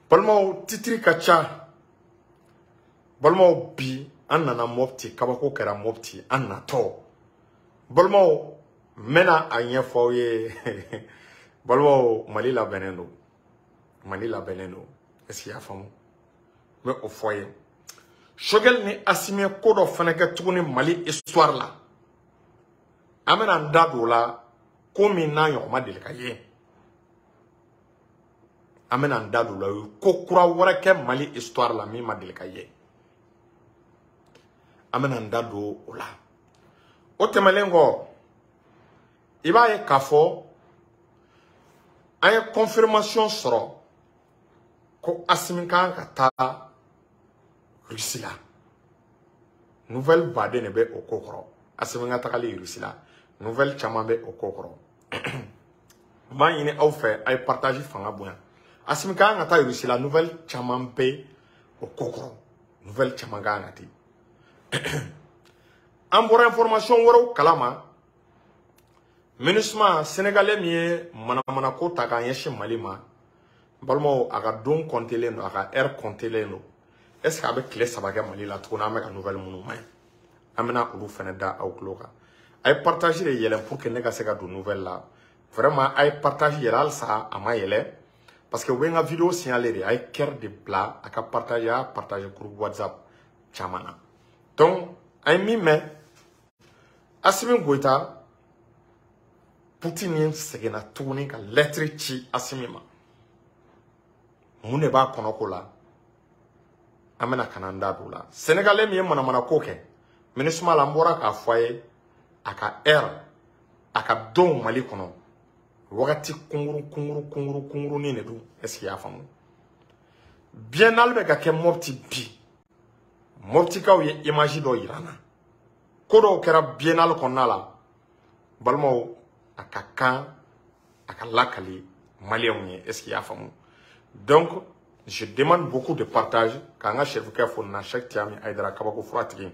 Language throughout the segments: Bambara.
Balimaw, titre ka ca. Balimaw, bi an nana Mopti, kabako kɛra Mopti an natɔ. Balimaw, n bɛna a ɲɛfɔ aw ye. Balimaw, Mali labɛnnen don, Mali labɛnnen don. Est ce que i y'a faamu? N bɛ o fɔ ye. Choguel ni Assimi ye ko dɔ fana kɛ tuguni Mali histoire la. An bɛna an da don o la, ko min n'a ɲɔgɔn ma deli ka ye. An bɛna an da don o la, u ye ko kura wɛrɛ kɛ Mali histoire la min ma deli ka ye. An bɛna an da don o la. O tɛmɛnen kɔ, i b'a ye k'a fɔ an ye confirmation sɔrɔ ko Assimi kan ka taa Russie la. Nouvelle baden de bɛ o ko kɔrɔ. Assimi ka tagali Russie la, nouvelle caman bɛ o ko kɔrɔ. N b'a ɲini aw fɛ, a ye partage fanga bonya. Assimi kan ka taa Russie la, nouvelle caman bɛ o ko kɔrɔ. Nouvelle caman kan ka di. An bɔra information wɛrɛw kalama. MINUSMA sénégalais min ye manamanako ta k'a ɲɛsin Mali ma, n balimaw, a ka don kɔntelen don, a ka heure kɔntelen don. Est ce que a bɛ tile 3 kɛ Mali la tuguni? An bɛ ka nouvelle minnu mɛn, an bɛna olu fana da aw tulo kan. A ye partage de yɛlɛn pour que ne ka se ka don nouvelle la. Vraiment, a ye partage yɛlɛ halisa, a ma yɛlɛ parce que u bɛ n ka vidéo signaler de. A ye cœur de bila, a ka partage, a y'a partage groupe WhatsApp caman na. Donc a ye min mɛn, Assimi Goïta, Poutine seginna tuguni ka lettre ci Assimi ma. Mun de b'a kɔnɔ ko la? An bɛna ka na an da don o la. Sénégalais min ye manamanako kɛ MINUSMA la, an bɔra k'a fɔ a ye, a ka heure, a ka don Mali kɔnɔ, wagati kunkuru kunkuru kunkuru kunkurunin de don. Est ce que i y'a faamu? Biennale bɛ ka kɛ Mopti bi. Moptikaw ye image dɔ yira an na. Ko dɔw kɛra biennale kɔnɔna la. Balimaw, a ka kan a ka lakali maliyɛnw ye. Est ce que i y'a faamu? Donc je demande beaucoup de partage. K'an ka sɛrifukɛ fo na, Cheikh Tiami Aidara, kabako fura tigi.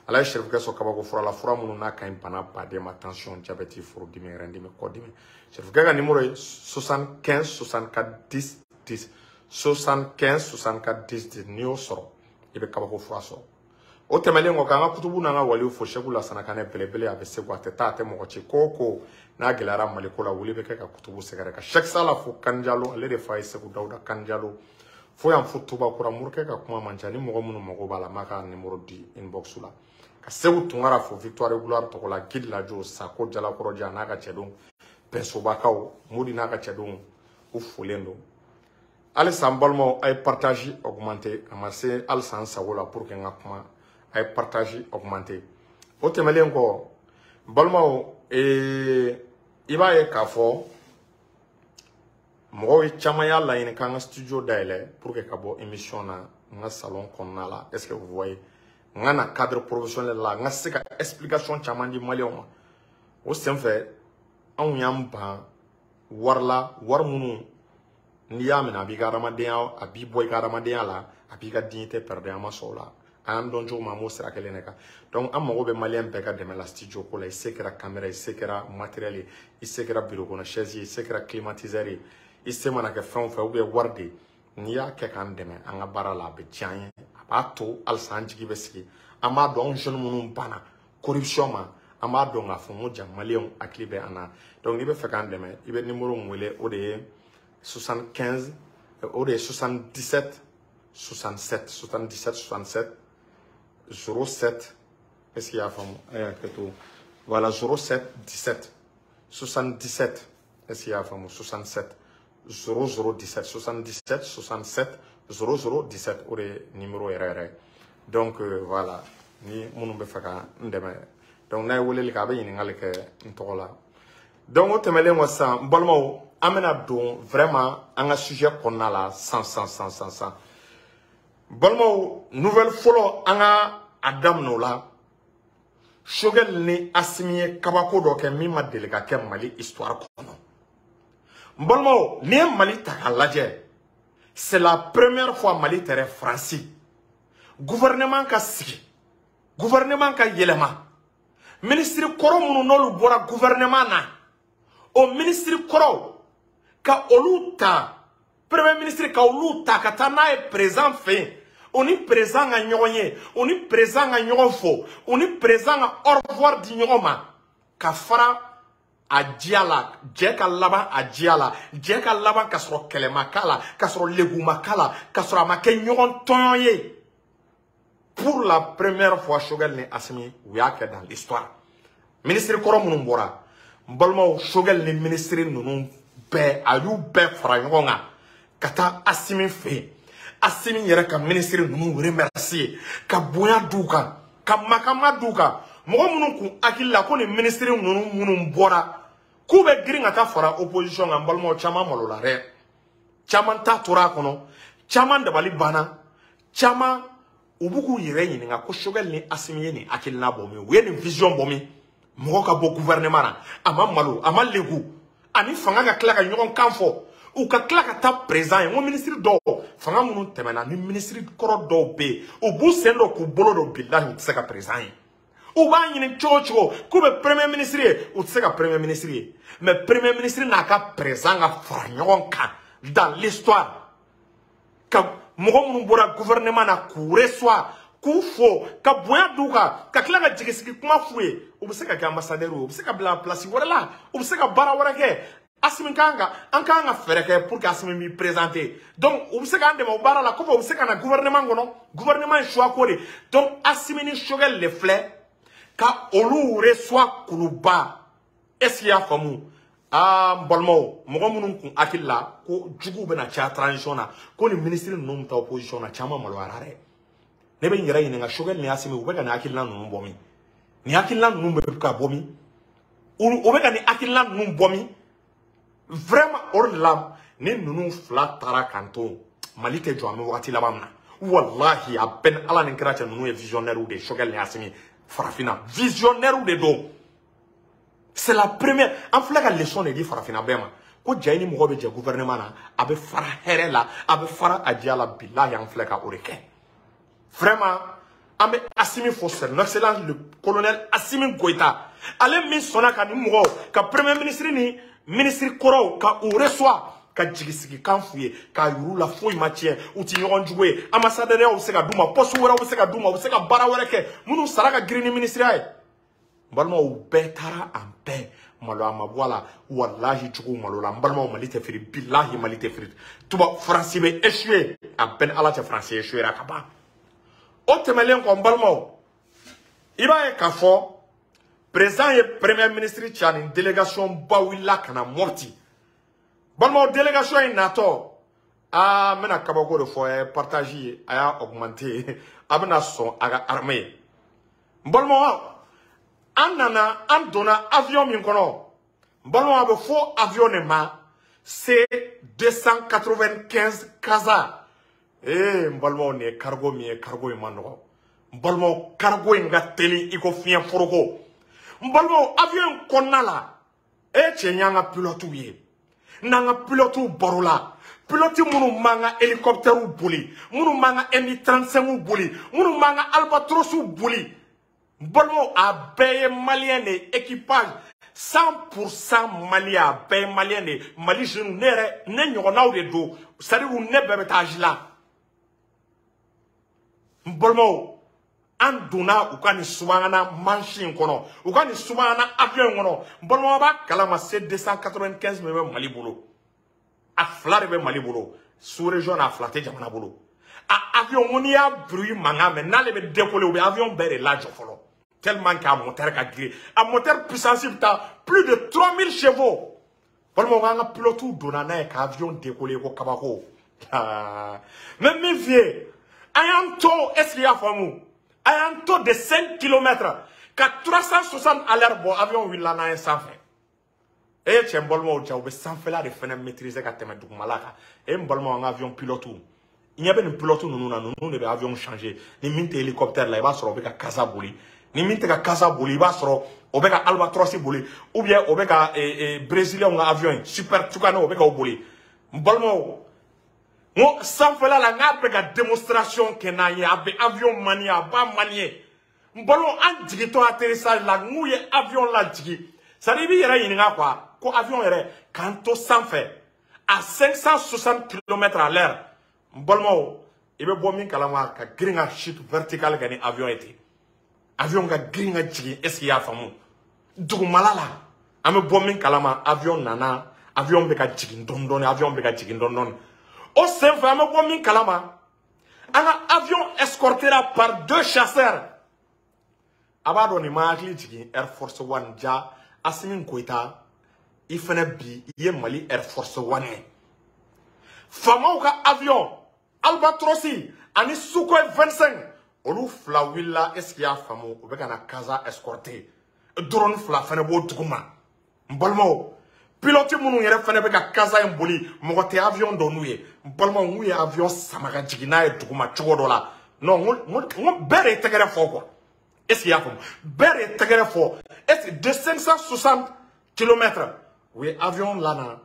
Ala ye sɛrifukɛ sɔn kabako fura la, fura minnu n'a ka ɲi bana baden ma: tension, diabète, furudimi, rɛndimi, kɔdimi. Sɛrifukɛ ka numéro ye 75 64 10 10, 75 64 10 10. N'i y'o sɔrɔ, i bɛ kabako fura sɔrɔ. O tɛmɛnen kɔ, k'an ka kutubu n'an ka waliw fo, Sɛku Lasana Kanɛ belebele, a bɛ Segu, a tɛ taa, a tɛ mɔgɔ ci. Ko o ko n'a gɛlɛyara Maliko la, wuli bɛ kɛ ka kutubu sɛgɛrɛ. Ka Sɛki Sala fo, Kanjalo, ale de fa ye Segu Dawuda Kanjalo fo yan, fo Tubakura. Morikɛ ka kuma man ca. Ni mɔgɔ minnu mago b'a la, n b'a ka numéro di inbox la. Ka Segu Tunkara fo, Victoire Gloire tɔgɔ la, Guide Lajo Sako Jalakɔrɔja n'a ka cɛdenw, Pɛnsobakaw Modi n'a ka cɛdenw, u folen don. Halisa n balimaw, a ye partage augmenter. A ma se halisa n sago la pour que n ka kuma. A ye partage augmenter. O tɛmɛnen kɔ, n balimaw, i b'a ye k'a fɔ mɔgɔw caman y'a laɲini k'an ka studio dayɛlɛ pour que ka bɔ émission na n ka salon kɔnɔna la. Est ce que vous voyez? N ka na cadre professionnel la, n ka se ka explication caman di maliyɛnw ma. O senfɛ, anw y'an ban wari la, wari minnu n'i y'a minɛ, a b'i ka adamadenya, a b'i bɔ i ka adamadenya la, a b'i ka dignité perdre. An ma sɔn o la. An y'an dɔn cogo min, an b'o sira kelen de kan. Donc an mago bɛ maliyɛn bɛɛ ka dɛmɛ la studio ko la. I se kɛra caméra, i se kɛra matériel ye, i se kɛra bureau kɔnɔ chaise ye, i se kɛra climatiseur ye, i se mana kɛ fɛn o fɛn, ou bien wari de ye, n'i y'a kɛ k'an dɛmɛ an ka baara la, a bɛ diya an ye. A b'a to halisa an jigi bɛ sigi. An b'a dɔn, anw jeunes minnu banna corruption ma, an b'a dɔn k'a fɔ n ko ja maliyɛnw hakili bɛ an na. Donc n'i bɛ fɛ k'an dɛmɛ, i bɛ numéro min wele, o de ye 75, o de ye 77 67, 77 67 07. Est-ce qu'il y a faamu? A y'a kɛ to. Voilà, 07 17, 77. Est-ce qu'il y a faamu? 67 00 17, 77 67 00 17, o de ye numéro yɛrɛ yɛrɛ. Donc voilà, ni minnu bɛ fɛ ka n dɛmɛ, donc n'a ye weleli kɛ, a bɛ ɲininkali kɛ n tɔgɔ la. Donc o tɛmɛnen kɔ sisan, n balimaw, an bɛna don vraiment an ka sujet kɔnɔna la san san san san san. Balimaw, nouvelle fɔlɔ, an ka a daminɛ o la. Choguel ni Assimi ye kabako dɔ kɛ min ma deli ka kɛ Mali histoire kɔnɔ. N balimaw, n'i ye Mali ta k'a lajɛ, c'est la première fois Mali tɛrɛ Faransi gouvernement ka sigi, gouvernement ka yɛlɛma, ministre kɔrɔ minnu n'olu bɔra gouvernement na, o ministre kɔrɔw ka olu ta. Premier ministre ka olu ta ka taa n'a ye président fɛ yen, o ni président ka ɲɔgɔn ye, o ni président ka ɲɔgɔn fo, o ni président ka au revoir di ɲɔgɔn ma, ka fara a diya la, jɛ ka laban a diya la, jɛ ka laban ka sɔrɔ kɛlɛ ma k'a la, ka sɔrɔ lebu ma k'a la, ka sɔrɔ a ma kɛ ɲɔgɔn tɔɲɔ ye. Pour la première fois, Choguel ni Assimi u y'a kɛ dans l'histoire. Ministre kɔrɔ minnu bɔra, n balimaw, Choguel ni ministre ninnu bɛɛ, a y'u bɛɛ fara ɲɔgɔn kan ka taa Assimi fɛ yen. Assimi yɛrɛ ka ministre ninnu remercier, ka bonya d'u kan, ka makama d'u kan. Mɔgɔ minnu kun hakili la ko nin ministre ninnu minnu bɔra k'u bɛ girin ka taa fara opposition kan, n balimaw, caman malola dɛ, caman ta tora a kɔnɔ, caman dabali banna, caman u b'u k'u yɛrɛ ɲininka ko Choguel ni Assimi ye nin hakilina bɔ min, u ye nin vision bɔ min, mɔgɔ ka bɔ gouvernement na, a ma malo, a ma legu, ani fanga ka tila ka ɲɔgɔn kan fɔ, u ka tila ka taa président ye. N ko ministre dɔw, fanga minnu tɛmɛna ni ministre kɔrɔ dɔw bɛ yen, u b'u sen don k'u bolo don, bilahi u tɛ se ka président ye. U b'a ɲini cogo o cogo k'u bɛ premier ministre ye, u tɛ se ka premier ministre ye. Mais premier ministre n'a ka président ka fara ɲɔgɔn kan dans l'histoire, ka mɔgɔ minnu bɔra gouvernement na k'u reçoit, k'u fo, ka bonya d'u kan, ka tila ka jigisigi kuma f'u ye, u bɛ se ka kɛ ambassadeur ye, u bɛ se ka bila place wɛrɛ la, u bɛ se ka baara wɛrɛ kɛ. Assimi kan ka, an kan ka fɛɛrɛ kɛ pour que Assimi b'i présenter. Donc u bɛ se k'an dɛmɛ o baara la, kɔfɛ u bɛ se ka na gouvernement kɔnɔ, gouvernement ye choix ko de. Donc Assimi ni Choguel de filɛ ka olu reçoit Kuluba. Est-ce qu'il y'a faamu? Ah, n balimaw, mɔgɔ minnu kun hakili la ko juguw bɛna caya transition na, ko ni ministre ninnu bɛ taa opposition na, caman maloyara dɛ. Ne bɛ n yɛrɛ ɲininka, Choguel ni Assimi u bɛ ka nin hakilina ninnu bɔ min? Nin hakilina ninnu bɛ ka bɔ min? U bɛ ka nin hakilina ninnu bɔ min? Vraiment, o de la ni ninnu fila taara k'an to, Mali tɛ jɔ an bɛ wagati laban min na. Walahi, a bɛɛ ni Ala ni kira cɛ, ninnu ye visionnaire de ye. Choguel ni Assimi, farafinna visionnaire de don. C'est la première. An filɛ ka leçon de di farafinna bɛɛ ma ko ja i ni mɔgɔ bɛ jɛ gouvernement na, a bɛ fara hɛrɛ la, a bɛ fara a diya la. Bilahi, an filɛ ka o de kɛ. Vraiment, an bɛ Assimi fo, son excellence le colonel Assimi Goïta, ale min sɔnna ka nin mɔgɔw ka premier ministre ni ministre kɔrɔw ka u reçoit, ka jigisigikan f'u ye, k'a yir'u la foyi ma tiɲɛ, u ti ɲɔgɔn jugu ye, ambassadeur bɛ se ka d'u ma, poste wɛrɛw bɛ se ka d'u ma, u bɛ se ka baara wɛrɛ kɛ minnu sara ka girin ni ministeriya ye. N balimaw, u bɛɛ taara en paix, maloya ma bɔ a la. Walahi, juguw malo la. N balimaw, Mali tɛ firi, bilahi Mali tɛ firi. Tuba Faransi bɛ échoué, a bɛɛ ni Ala cɛ, Faransi échoué ka ban. O tɛmɛnen kɔ, n balimaw, i b'a ye k'a fɔ président ye premier ministre ci, ani délégation ba wulila ka na Mopti. Balimaw, délégation in natɔ, aa, n bɛna kabako de fɔ, a ye partage ye, a y'a augmenter, a bɛna sɔn a ka armée ye. N balimaw, an nana, an donna avion min kɔnɔ, n balimaw, a bɛ fɔ avion de ma C295 Casa. Ee, n balimaw, nin ye cargo min ye, cargo in ma nɔgɔ. N balimaw, cargo in ka teli i ko fiɲɛ foroko. N balimaw, avion in kɔnɔna la, e cɛ, y'an ka pilote ye, n'an ka pilote barola, pilote minnu b'an ka hélicoptère boli, minnu b'an ka Mi-35 boli, minnu b'an ka Albatros boli, n balimaw, a bɛɛ ye malien de ye. Équipage 100% malien, a bɛɛ ye malien de ye. Mali jeunes, ne yɛrɛ ne ɲɔgɔnnaw de don, c'est à dire ne bɛɛ bɛ taa âge la. N balimaw, an donna u ka nin subahana mansin in kɔnɔ, u ka nin subahana avion in kɔnɔ. N balimaw b'a kalama, C295 min bɛ Mali bolo, a fila de bɛ Mali bolo sous région na, a fila tɛ jamana bolo. A avion, ko n'i y'a bruit mankan mɛn, n'ale bɛ décoller, u bɛ avion bɛɛ de lajɔ fɔlɔ, tellement qu'a moteur ka girin, a moteur puissance bɛ taa plus de 3000 chevaux. Balimaw, an ka pilote donna n'a ye ka avion décoller ko kabako. N bɛ min f'i ye, an y'an to, est ce que i y'a faamu, an y'an to de 5 kilomètres ka 360 à l'heure bɔ, avion wulila n'an ye sanfɛ. E ye cɛ, n balimaw, ja u bɛ sanfɛla de fɛnɛ maîtriser ka tɛmɛ dugumala kan. E n balimaw, an ka avion pilote, i ɲɛ bɛ nin pilote ninnu na, ninnu de bɛ avion changer. Ni min tɛ hélicoptère la, i b'a sɔrɔ o bɛ ka Casa boli. Ni min tɛ ka Casa boli, i b'a sɔrɔ o bɛ ka Albatros boli, ou bien o bɛ ka Brésilien ka avion ye Super Tucano, o bɛ ka o boli. N balimaw, n ko sanfɛla la, n k'a bɛ ka démonstration kɛ n'an ye, a bɛ avion manier, a b'a manier. N balimaw, an jigintɔ atterrissage la, n k'u ye avion lajigin, c'est à dire i b'i yɛrɛ ɲininka quoi, ko avion yɛrɛ k'an to sanfɛ, à 560 km à l'heure. N balimaw, i bɛ bɔ min kalama ka girin ka chute verticale kɛ ni avion ye ten. Avion ka girin ka jigin, est ce que i y'a faamu? Dugumala la, an bɛ bɔ min kalama, avion nana, avion bɛ ka jigin dɔɔni dɔɔni, avion bɛ ka jigin dɔɔni dɔɔni. O senfɛ, an bɛ bɔ min kalama, an ka avion escortera par deux chasseurs. A b'a dɔn nin ma hakili jigin Air Force One. Ja Assimi Goïta, i fɛnɛ bi i ye Mali Air Force One ye. Faamaw ka avion Albatros ani Sukhoi 25, olu fila wulila, est ce que i y'a faamu, u bɛ ka na Casa escorter. Drone fila fɛnɛ b'o dugu ma. N balimaw, pilote minnu yɛrɛ fɛnɛ bɛ ka Casa in boli, mɔgɔ tɛ avion dɔn n'u ye. N balimaw, n'u ye avion sama ka jigin n'a ye duguma cogo dɔ la, non, n ko bɛɛ de ye tɛgɛrɛ fɔ quoi. Est ce que i y'a faamu? Bɛɛ de ye tɛgɛrɛ fɔ. Est ce que de 560 km, u ye avion lana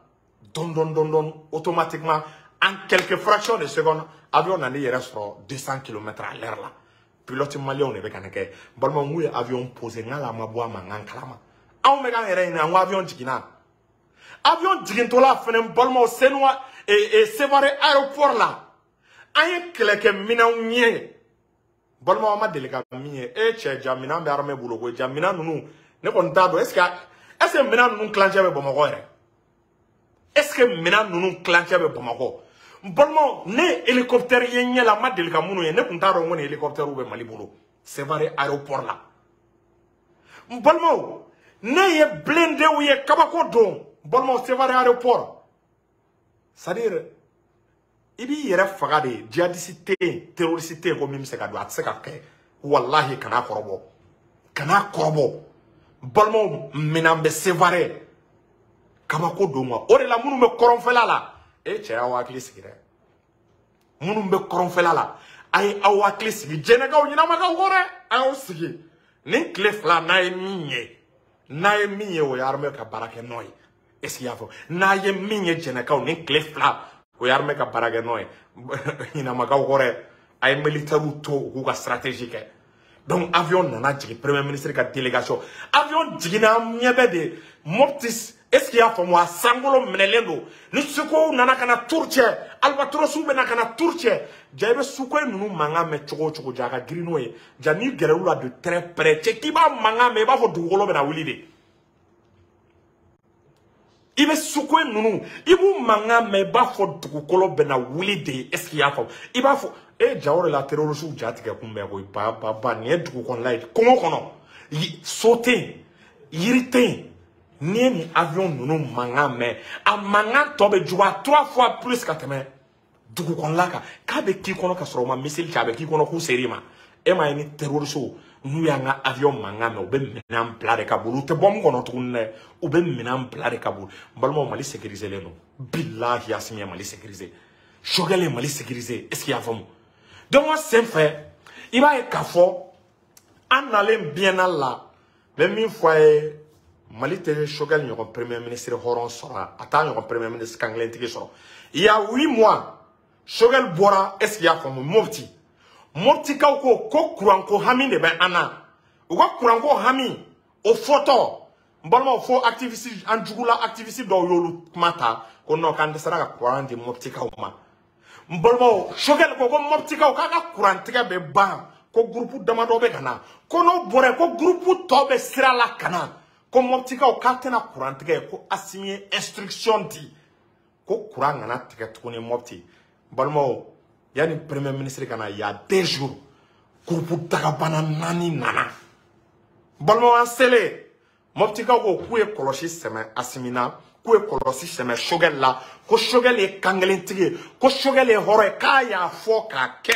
dɔɔni dɔɔni dɔɔni dɔɔni, automatiquement, en quelques fractions de seconde, avion nan'i yɛrɛ sɔrɔ 200 km à l'heure la. Pilote maliyɛnw de bɛ ka nin kɛ. N balimaw, n'u ye avion posé, n k'ale ma bɔ a mankan kalama. Anw bɛ k'an yɛrɛ ɲininka, n ko avion jiginna. Avion jigintɔla fɛnɛ, n balimaw, Senuwa Sevare aéroport la, an ye kɛlɛkɛminɛnw ye, balimaw, an ma deli ka min ye. E cɛ, ja minɛn bɛ armée bolo koyi. Ja minɛn ninnu, ne kɔni t'a dɔn, est ce que minɛn ninnu tilancɛ bɛ Bamakɔ yɛrɛ? Est ce que minɛn ninnu tilancɛ bɛ Bamakɔ? N balimaw, ne ye hélicoptère ye ɲɛ la, n ma deli ka minnu ye. Ne tun t'a dɔn ko nin hélicoptère bɛ Mali bolo Sevare aéroport la. N balimaw, ne ye blindéw ye, kabako don. N balimaw, Sevare aéroport, c'est à dire i b'i yɛrɛ faga de. Djihadiste tɛ yen, terroriste tɛ yen ko min bɛ se ka don, a tɛ se ka kɛ. Walahi, kana kɔrɔbɔ, kana kɔrɔbɔ. Balimaw, minɛn bɛ Sevare, kabako don quoi. O de la, minnu bɛ kɔrɔnfɛla la, e cɛ, y'aw hakili sigi dɛ. Minnu bɛ kɔrɔnfɛla la, a ye aw hakili sigi. Jɛnɛkaw, ɲɛnamakaw kɔ dɛ, a y'aw sigi. Nin tile fila, n'a ye min ye, n'a ye min ye, o ye armée ka baarakɛ nɔ ye. Est ce que i y'a fɔ? N'a ye min ye, jɛnɛkaw, nin tile fila, o ye armée ka baarakɛ nɔ ye. Ɲinamakaw kɔ dɛ, a ye militaires to u k'u ka stratégie kɛ. Donc avion nana jigin, premier ministre ka délégation, avion jiginna, an ɲɛ bɛ de Mopti, est ce que i y'a faamu, a sankolo minɛlen don ni Sukow nana ka na tour cɛ, Albatrosiw bɛ na ka na tour cɛ. Ja i bɛ Sukhoi ninnu mankan mɛn cogo o cogo, ja a ka girin n'o ye. Ja n'i gɛrɛ la de très près, cɛ, k'i b'a mankan mɛn, i b'a fɔ dugukolo bɛna wuli de. I bɛ Sukhoi ninnu, i b'u mankan mɛn, i b'a fɔ dugukolo bɛna wuli de. Est ce que i y'a faamu? I b'a fɔ e ja, o de la terrorisiw ja tigɛ kun bɛɛ koyi. Ba ba ba, nin ye dugu kɔnɔla ye, kungo kɔnɔ, so tɛ yen, yiri tɛ yen. N'i ye nin avion ninnu mankan mɛn, a mankan tɔ bɛ juguya trois fois plus ka tɛmɛ dugu kɔnɔla kan. K'a bɛ k'i kɔnɔ ka sɔrɔ u ma missile ci, a bɛ k'i kɔnɔ k'u ser'i ma. E m'a ye, ni terrorisiw n'u y'an ka avion mankan mɛn, u bɛ minɛn bila de ka boli. U tɛ bɔ mun kɔnɔ tuguni dɛ, u bɛ minɛn bila de ka boli. N balimaw, Mali sécurisé len don. Bilahi, Assimi ye Mali sécurisé, Choguel ye Mali sécurisé. Est ce que i y'a faamu? Donc o sen fɛ, i b'a ye k'a fɔ an nalen biennale la, n bɛ min fɔ a ye, Mali tɛ Choguel ɲɔgɔn premier ministre hɔrɔn sɔrɔ, a t'a ɲɔgɔn premier ministre kankelentigi sɔrɔ. Il y a 8 mois, Choguel bɔra, est ce que i y'a faamu, Mopti, Moptikaw ko kuranko hami de bɛ an na. U ka kuranko hami o fɔtɔ, n balimaw, fo activiste, an jugula activiste dɔw y'olu kuma ta ko non, k'an dɛsɛra ka kuran di Moptikaw ma. N balimaw, Choguel ko Moptikaw k'a ka kurantigɛ bɛ ban, ko groupe damadɔ bɛ ka na, ko n'o bɔra yen, ko groupe tɔ bɛ sira la ka na, ko Moptikaw k'a tɛna kurantigɛ, ko Assimi ye instruction di ko kuran kana tigɛ tuguni Mopti. N balimaw, yanni premier ministre ka na, il y a 2 jours, groupe dagabana naani nana. N balimaw, an selen, Moptikaw ko k'u ye kɔlɔsi sɛmɛ Assimi na, k'u ye kɔlɔsi sɛmɛ Choguel la, ko Choguel ye kankelentigi ye, ko Choguel ye hɔrɔn ye, k'a y'a fɔ k'a kɛ,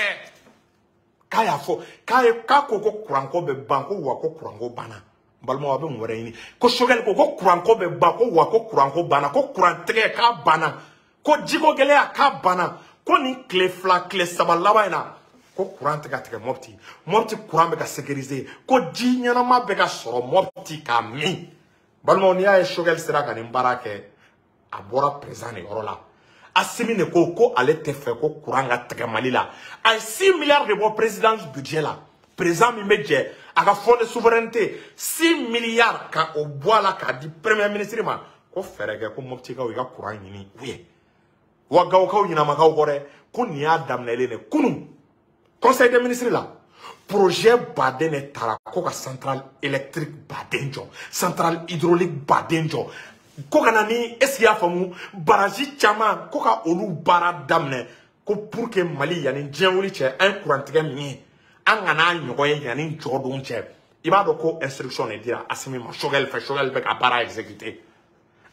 k'a y'a fɔ k'a ye, k'a ko ko kuranko bɛ ban, ko wa ko kuranko banna. N balimaw, a bɛ mun wɛrɛ ɲini? Ko Choguel ko kuranko bɛ ban, ko wa ko kuranko banna, ko kurantigɛ k'a banna, ko jiko gɛlɛya k'a banna, ko nin tile 2, tile 3 laban in na, ko kuran tɛ ka tigɛ Mopti, Mopti kuran bɛ ka sécuriser, ko ji ɲɛnama bɛ ka sɔrɔ Mopti k'a min. Balimaw, n'i y'a ye Choguel sera ka nin baara kɛ, a bɔra président de yɔrɔ la. Assimi de ko ko ale tɛ fɛ ko kuran ka tigɛ Mali la. A ye 6 milliards de bɔ présidence budget la, président min bɛ jɛ a ka fonds de souveraineté, 6 milliards, ka o bɔ a la k'a di premier ministre ma, ko fɛɛrɛ kɛ ko Moptikaw i ka kuran ɲini u ye. Wa Gawokaw ɲinamakaw kɔ dɛ, ko nin y'a daminɛlen de kunun conseil des ministres la, projet baden de taara ko ka centrale électrique baden jɔ, centrale hydraulique baden jɔ, ko ka na ni, est ce que i y'a faamu, barrage caman ko ka olu baara daminɛ, ko pour que Mali yanni diɲɛ wuli cɛ, an ye kurantigɛ min ye, an kana ɲɔgɔn ye yanni jɔ don cɛ. I b'a dɔn ko instruction de dira Assimi ma Choguel fɛ, Choguel bɛ ka baara exécuter.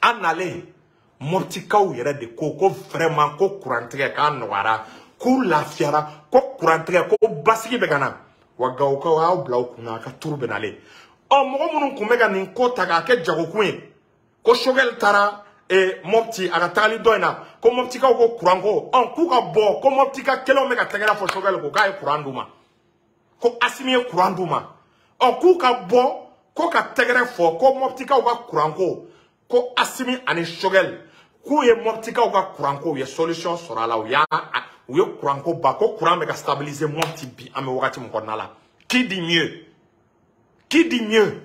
An nalen Moptikaw yɛrɛ de ko ko vraiment ko kurantigɛ k'a nɔgɔyara, k'u lafiyara, ko kurantigɛ ko basigi bɛ ka na. Wa Gawokaw y'aw bila u kunna, a ka turu bɛ nalen. Ɔ mɔgɔ minnu tun bɛ ka nin ko ta k'a kɛ jagokun ye, ko Choguel taara Mopti a ka tagali dɔ in na, ko Moptikaw ko kuranko, ɔ k'u ka bɔ, ko Moptika kelenw bɛ ka tɛgɛrɛ fɔ Choguel ko k'a ye kuran d'u ma, ko Assimi ye kuran d'u ma, ɔ k'u ka bɔ ko ka tɛgɛrɛ fɔ ko Moptikaw ka kuranko, ko Assimi ani Choguel k'u ye Moptikaw ka kuranko, u ye solution sɔrɔ a la, u ye kuranko ba, ko kuran bɛ ka stabiliser Mopti bi an bɛ wagati min kɔnɔna la. Qui dit mieux? Qui dit mieux?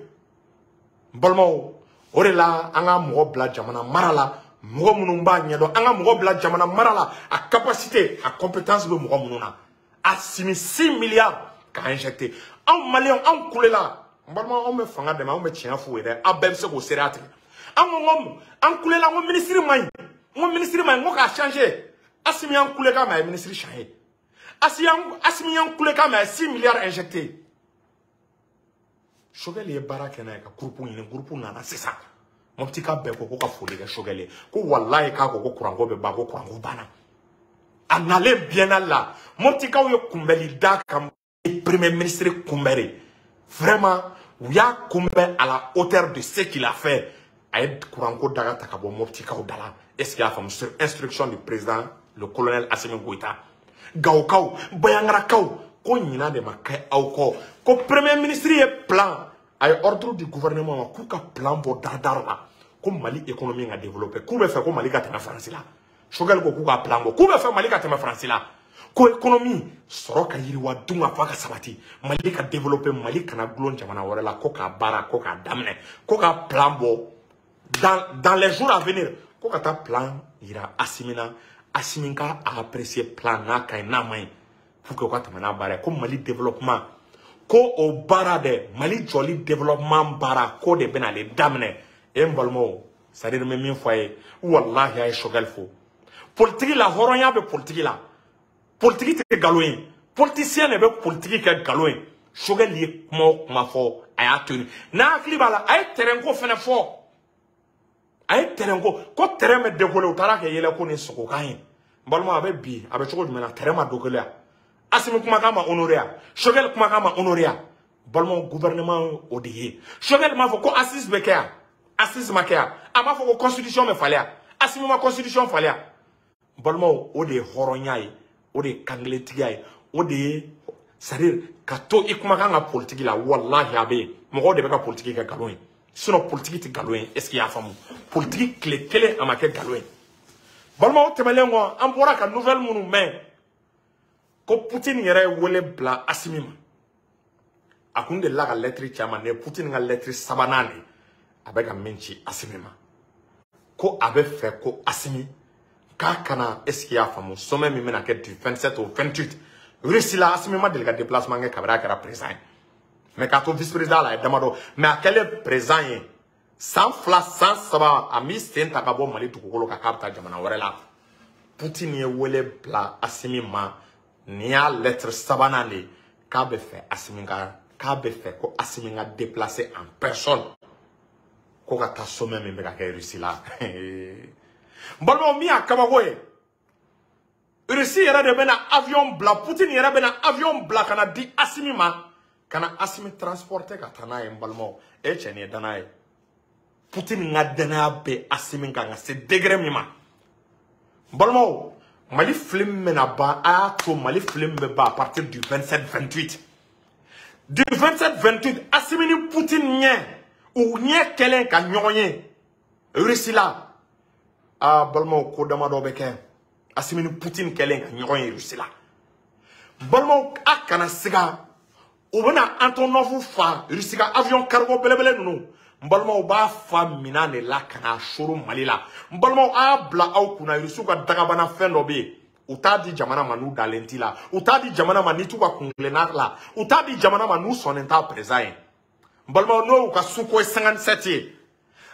N balimaw, o de la an ka mɔgɔ bila jamana mara la, mɔgɔ minnu b'a ɲɛdɔn, an ka mɔgɔ bila jamana mara la, a capacité, a compétence bɛ mɔgɔ minnu na. Assimi 6 milliards k'a injecté. Anw maliyɛnw, anw kulela, n balimaw, anw bɛ fanga dɛmɛ, anw bɛ tiɲɛ f'u ye dɛ, aw bɛɛ bɛ se k'o seereya tigɛ. An ko ko an kulela, n ko ministre man ɲi, n ko ministre man ɲi, n ko k'a changer. Assimi y'an kule k'a ma, a ye ministre changer. Assimi y'an kule k'a ma, a ye 6 milliards injecté. Choguel ye baara kɛ n'a ye ka groupe ɲini, groupe nana sisan. Moptika bɛɛ ko ko ka foli kɛ Choguel ye, ko walayi k'a ko ko kuranko bɛ ban, ko kuranko banna. A nalen biennale la, Moptikaw ye kunbɛli da kan, premier ministre kunbɛn de. Vraiment, u y'a kunbɛn à la hauteur de ce qu'il a fait. A ye kuranko daga ta ka bɔ Moptikaw da la. Est ce qu'il y'a faamu? Sur instruction du président, le colonel Assimi Goïta. Gawokaw, Bayangarakaw, ko ɲinan de ma kɛ aw kɔ, ko premier ministre ye plan, a ye ordre du gouvernement ma k'u ka plan bɔ dar-dar la, ko Mali économie ka développer, k'u bɛ fɛ ko Mali ka tɛmɛ Faransi la. Choguel ko k'u ka plan bɔ, k'u bɛ fɛ Mali ka tɛmɛ Faransi la, ko économie sɔrɔ ka yiriwa, dun ka fa ka sabati, Mali ka développer, Mali kana gulon jamana wɛrɛ la, ko k'a baara, ko k'a daminɛ, ko ka plan bɔ dans les jours à venir, ko ka taa plan yira Assimi na, Assimi ka apprécier plan n'a ka ɲi n'a man ɲi, pour que u ka tɛmɛ n'a baara ye, ko Mali développement, ko o baara dɛ, Mali jɔli développement baara ko de bɛna ale daminɛ. E n balimaw, c'est à dire n bɛ min fɔ a ye, walahi a ye Choguel fo. Politique la, hɔrɔnya bɛ politique la. Politique tɛ nkalon ye, politicien de bɛ politique kɛ nkalon ye. Choguel ye kuma o kuma fɔ, a y'a to yen. N'a hakili b'a la, a ye terrain ko fɛnɛ fɔ, a ye terrain ko, ko terrain bɛ décoller, u taara kɛ yɛlɛko ni sogokan ye. N balima, a bɛ bi, a bɛ cogo jumɛn na, terrain ma décoller yan. Assimi kumakan ma honoré yan, Choguel kumakan ma honoré yan. Balimaw, gouvernement o de ye. Choguel m'a fɔ ko assise bɛ kɛ yan, assise ma kɛ yan. A m'a fɔ ko constitution bɛ falen yan, Assimi ma constitution falen yan. Balimaw, o de ye hɔrɔnya ye, o de ye kankelentigiya ye, o de ye, c'est à dire ka to i kumakan ka politique la. Walahi a bɛ yen, mɔgɔw de bɛ ka politique kɛ nkalon ye, sinon politique tɛ nkalon ye. Est ce que i y'a faamu? Politique tile kelen a ma kɛ nkalon ye. Balimaw, tɛmɛnen kɔ, an bɔra ka nouvelle minnu mɛn, ko Poutine yɛrɛ ye wele bila Assimi ma. A kun delila ka lettre ci a ma, nin ye Poutine ka lettre sabanan de ye a bɛ ka min ci Assimi ma, ko a bɛ fɛ ko Assimi k'a kana, est ce que i y'a faamu, sommet min bɛna kɛ du 27 au 28 Russie la. Assimi ma deli ka déplacement kɛ kabini a kɛra président ye, mais k'a to vice président la a ye damadɔ, mais a kɛlen président ye san 2 san 3, a m'i sen ta ka bɔ Mali dugukolo kan k'a bɛ taa jamana wɛrɛ la. Poutine ye wele bila Assimi ma, nin y'a lettre sabanan de ye, k'a bɛ fɛ Assimi ka, k'a bɛ fɛ ko Assimi ka déplacer en personne, ko ka taa sommet min bɛ ka kɛ Russie la. N balimaw, min y'a kabako ye, Russie yɛrɛ de bɛna avion bila, Poutine yɛrɛ bɛna avion bila ka na di Assimi ma, ka na Assimi transporter ka taa n'a ye. N balimaw, e cɛ, nin ye danaya ye. Poutine ka danaya bɛ Assimi kan ka se degré min ma, n balimaw, Mali film bɛna ban. A y'a to Mali film bɛ ban à partir du 27 28, du 27 28, Assimi ni Poutine ɲɛ, u ɲɛ kɛlen ka ɲɔgɔn ye Russie la. Aa balimaw, ko damadɔ bɛ kɛ. Assimi ni Poutine kɛlen ka ɲɔgɔn ye Russie la, balimaw, a kana siga, u bɛna Antonov fa, Russie ka avion cargo belebele ninnu. N balimaw b'a fa minan de la ka n'a soro Mali la. N balimaw a y'a bila aw kunna Irisiw ka dagabana fɛn dɔ bɛ yen. U t'a di jamana ma n'u dalen t'i la. U t'a di jamana ma n'i t'u ka kunkilenna la. U t'a di jamana ma n'u sɔnnen t'a président ye. N balimaw n'o y'u ka Sukhoi 57 ye.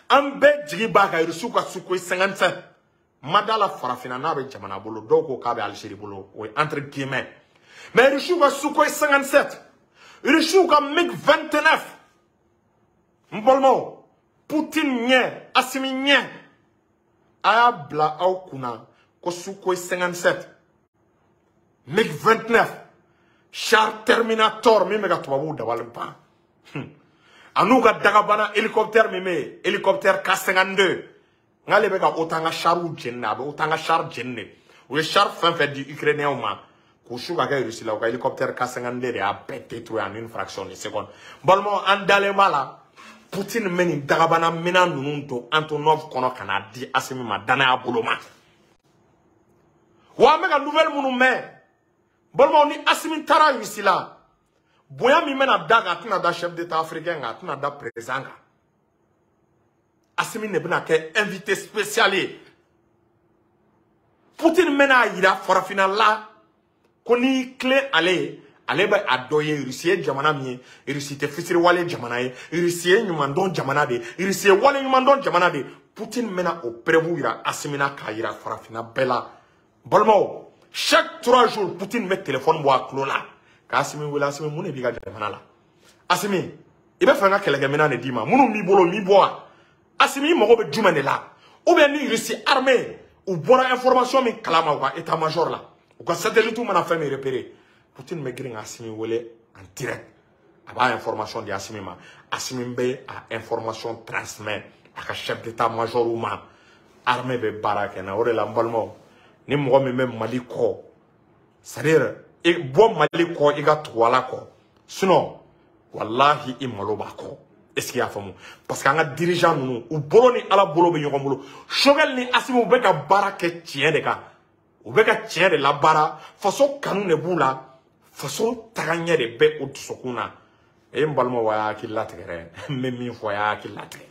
An bɛɛ jigi b'a kan Irisiw ka Sukhoi 57. Ma da la farafinna n'a bɛ jamana bolo dɔw ko k'a bɛ Algérie bolo o ye entre guillemets. Mais Irisiw ka Sukhoi 57, Irisiw ka MiG 29. N balimaw Poutine ɲɛ Assimi ɲɛ a y'a bila aw kunna ko Sukhoi 57 MiG 29 char Terminator min bɛ ka tubabuw dabali ban a n'u ka dagabana hélicoptère min bɛ yen hélicoptère K52 n'ale bɛ ka OTAN ka charw jeni a bɛ OTAN ka char jeni de u ye char fɛn fɛn di Ukrainiens ma k'u su ka kɛ Russie la u ka hélicoptère K52 de y'a bɛɛ détruit en une fraction de seconde. Balimaw an dalen b'a la Poutine bɛ nin dagabana minɛn ninnu don Antonov kɔnɔ ka n'a di Assimi ma danaya bolo ma. Wa an bɛ ka nouvelle minnu mɛn balimaw ni Assimi taara Russie la bonya min bɛna da kan a tɛna da chef d'état africain kan a tɛna da président kan. Assimi de bɛna kɛ invité spécial ye. Poutine bɛna yira farafinna la ko n'i tilen ale ye ale bɛ a dɔ ye Russie ye jamana min ye Russie tɛ fisiriwale jamana ye Russie ye ɲumandɔn jamana de ye Russie ye waleɲumandɔn jamana de ye. Poutine bɛna o preuve yira Assimi na k'a yira farafinna bɛɛ la. Balimaw chaque 3 jours Poutine bɛ téléphone bɔ a tulo la ka Assimi wele. Assimi mun de b'i ka jamana la? Assimi i bɛ fɛ n ka kɛlɛkɛminɛn de d'i ma minnu b'i bolo m'i bɔ wa? Assimi i mago bɛ jumɛn de la? Ou bien ni Russie armée u bɔra information min kalama u ka état major la u ka satellite mana fɛn min repérer Poutine bɛ girin ka Assimi wele en direct a b'a information di Assimi ma. Assimi bɛ a information transmet a ka chef d'état major ma. Armée bɛ baara kɛ na o de la n balimaw ni mɔgɔ min bɛ Mali kɔ c'est à dire i bɔ Mali kɔ i ka tugu Ala kɔ sinon walahi i malo b'a kɔ. Est-ce qu'il y a faamu? Parce que an ka dirigeant ninnu u bolo ni Ala bolo bɛ ɲɔgɔn bolo. Choguel ni Assimi u bɛ ka baara kɛ tiɲɛ de kan u bɛ ka tiɲɛ de labaara faso kanu de b'u la faso tagaɲɛ de bɛ u dusukun na. E n balimaw a y'a hakili latigɛ dɛ n bɛ min fɔ a y'a hakili latigɛ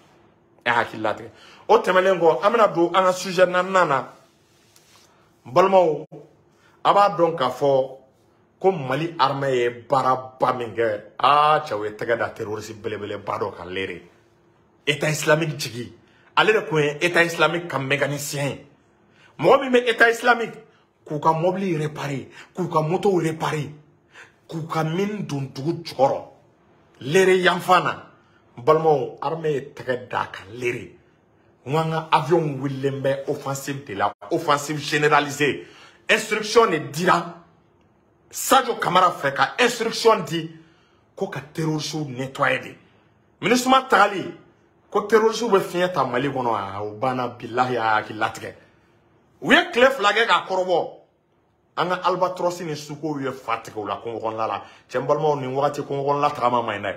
a y'a hakili latigɛ. O tɛmɛnen kɔ an bɛna don an ka sujet naaninan na. N balimaw a b'a dɔn k'a fɔ ko Mali armée ye baaraba min kɛ aa cɛw ye tɛgɛ da terroriste belebeleba dɔ kan lere État islamique jigi ale de kun ye État islamique ka mécanicien ye. Mɔgɔ min bɛ État islamique k'u ka mobili réparer k'u ka motow réparer k'u ka mine don dugu jukɔrɔ lere yanfan na n balimaw armée ye tɛgɛ d'a kan lere. N ko an ka avion wulilen bɛ offensive de la offensive généralisée instruction de dira Sadio Kamara fɛ ka instruction di ko ka terroristew nettoyer de. MINUSMA tagali ko terroristew bɛ fiɲɛ ta Mali kɔnɔ a o banna bilahi a hakili latigɛ. U ye tile 2 kɛ k'a kɔrɔbɔ an ka albatros ni sukow ye fa tigɛ u la kungo kɔnɔna la. Cɛ n balimaw nin wagati kungo kɔnɔna tagama man ɲi dɛ.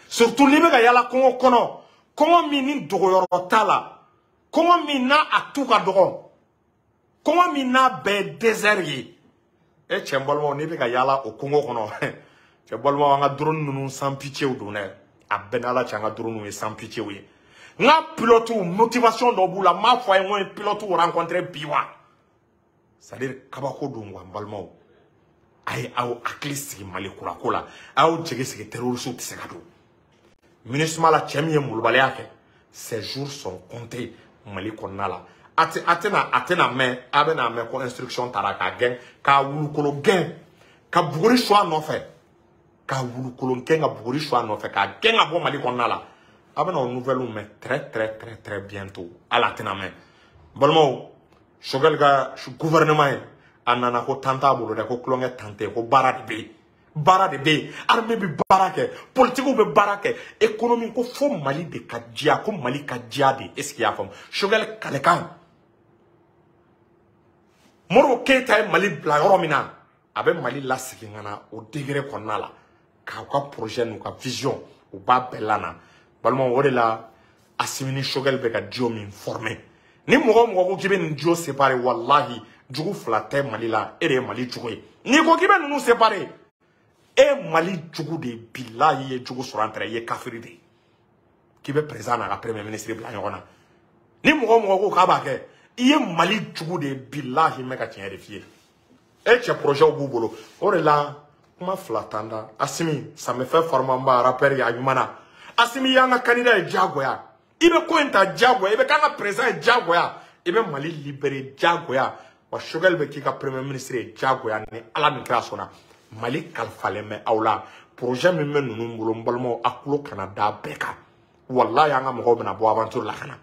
Surtout n'i bɛ ka yala kungo kɔnɔ kɔngɔ min ni dogoyɔrɔ t'a la kɔngɔ min n'a a tu ka dɔgɔ kɔngɔ min n'a bɛɛ ye désert ye. E cɛ n balimaw n'i bɛ ka yala o kungo kɔnɔ cɛ balimaw an ka drone ninnu sans pitié don dɛ a bɛɛ n'Ala cɛ an ka drone ye sans pitié ye. N ka pilote motivation dɔ b'u la n m'a fɔ a ye n ko n ye pilote rencontré bi wa c'est à dire kabako don wa n balimaw a ye aw hakili sigi Mali kura ko la a y'aw jigi sigi terroriste tɛ se ka don. MINUSMA la cɛ min ye molobaliya kɛ ses jours sont comptés Mali kɔnɔna la. A tɛna mɛn a bɛna mɛn ko instruction taara k'a gɛn k'a wulukolo gɛn ka buguri su a nɔfɛ k'a wulukolo gɛn ka buguri su a nɔfɛ k'a gɛn ka bɔ Mali kɔnɔna la. A bɛna o nouvelle mɛn très très très très bientôt hali a tɛna mɛn. Balimaw Choguel ka gouvernement ye a nana ko tan t'a bolo dɛ ko tulonkɛ tan tɛ ko baara de bɛ yen baara de bɛ yen armée bɛ baara kɛ politigiw bɛ baara kɛ économie ko fo Mali de ka diya ko Mali ka diya de. Est-ce qu'il y'a faamu? Choguel kalekan Modibo Keita ye Mali bila yɔrɔ min na a bɛ Mali lasegin ka na o degré kɔnɔna la k'aw ka projet n'u ka vision u b'a bɛɛ lana. Balimaw o de la Assimi ni Choguel bɛ ka duo min former ni mɔgɔ o mɔgɔ ko k'i bɛ nin duo séparer walahi jugu 2 tɛ Mali la e de ye Mali jugu ye. N'i ko k'i bɛ ninnu séparer e Mali jugu de ye bilahi ye jugu sɔrɔ an tɛrɛ i ye kafiri de ye. K'i bɛ président n'a ka premier ministre bila ɲɔgɔn na. Ni mɔgɔ mɔgɔ ko k'a b'a kɛ, i ye Mali jugu de ye, bilahi n bɛ ka tiɲɛ de f'i ye. E cɛ projet b'u bolo. O de la kuma fila t'an da. Assimi, ça me fait farmanba rappeur ya ɲuman na. Assimi y'an ka candidat ye diyagoya. I bɛ ko in ta diyagoya, i bɛ k'an ka président ye diyagoya, i bɛ Mali libérer diyagoya. Wa Choguel bɛ k'i ka premier ministre ye diyagoya ni Ala min kɛra sɔnna. Mali kalifalen bɛ aw la. Projet min bɛ ninnu bolo, n balimaw, a tulo kana da bɛɛ kan. Wallahi an ka mɔgɔw bɛna bɔ aventure la ka na.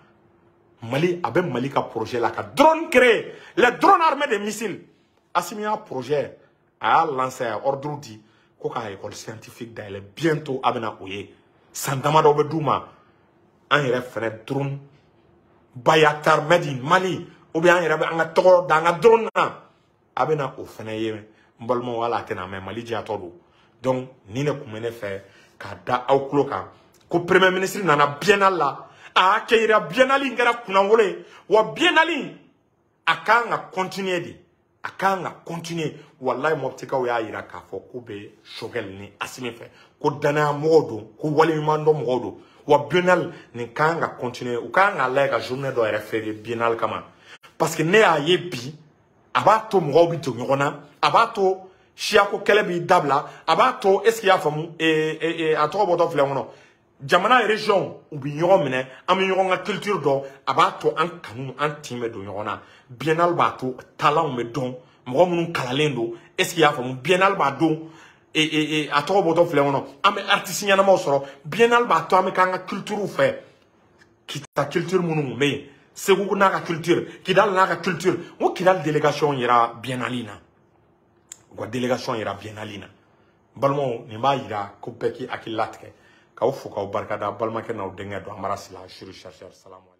Mali, a bɛ Mali ka projet la ka drone créer, les drones armés de missiles. Assimi y'a projet, a y'a lancé, a ye ordre di ko k'a école scientifique dayɛlɛ bientôt, a bɛna o ye. San damadɔ bɛ d'u ma. An yɛrɛ fɛnɛ drone Bayaktar made in Mali, ou bien an yɛrɛ bɛ an ka tɔgɔ da an ka drone na. A bɛna o fɛnɛ ye, n balimaw, hali a tɛna mɛn, Mali jatɔ don. Donc nin de tun bɛ ne fɛ k'a da aw tulo kan ko premier ministre nana biennale la, a accueillir biennale in kɛra kunnawolo ye. Wa biennale in a kan ka continuer de, a kan ka continuer. Wallahi Moptikaw y'a yira k'a fɔ k'u bɛ Choguel ni Assimi fɛ, ko danaya mɔgɔw don, ko waleɲuman dɔn mɔgɔw don. Wa biennale nin kan ka continuer, u kan k'a lajɛ ka journée dɔ yɛrɛ feere biennale kama. Parce que ne y'a ye bi, a b'a to mɔgɔw bɛ don ɲɔgɔn na, a b'a to siyako kɛlɛ b'i dabila, a b'a to, est ce que i y'a faamu, a tɔgɔ bɔtɔ filɛ kɔnɔ, jamana région u bɛ ɲɔgɔn minɛ, an bɛ ɲɔgɔn ka culture dɔn, a b'a to an kanu, an tin bɛ don ɲɔgɔn na. Biennale b'a to talentw bɛ dɔn, mɔgɔ minnu kalanlen don, est ce que i y'a faamu, biennale b'a don a tɔgɔ bɔtɔ filɛ kɔnɔ, an bɛ artiste ɲɛnamaw sɔrɔ. Biennale b'a to an bɛ k'an ka culture fɛ, Kita culture minnu tun bɛ yen, Segu n'a ka culture, Kidal n'a ka culture. N ko Kidal délégation yera biennale in na, u ka délégation yera biennale in na. N balimaw, nin b'a yira ko bɛɛ k'i hakili latigɛ. K'aw fo k'aw barikada, balimakɛ n'aw denkɛ don Amara Sila, juriste chercheur. Salamu.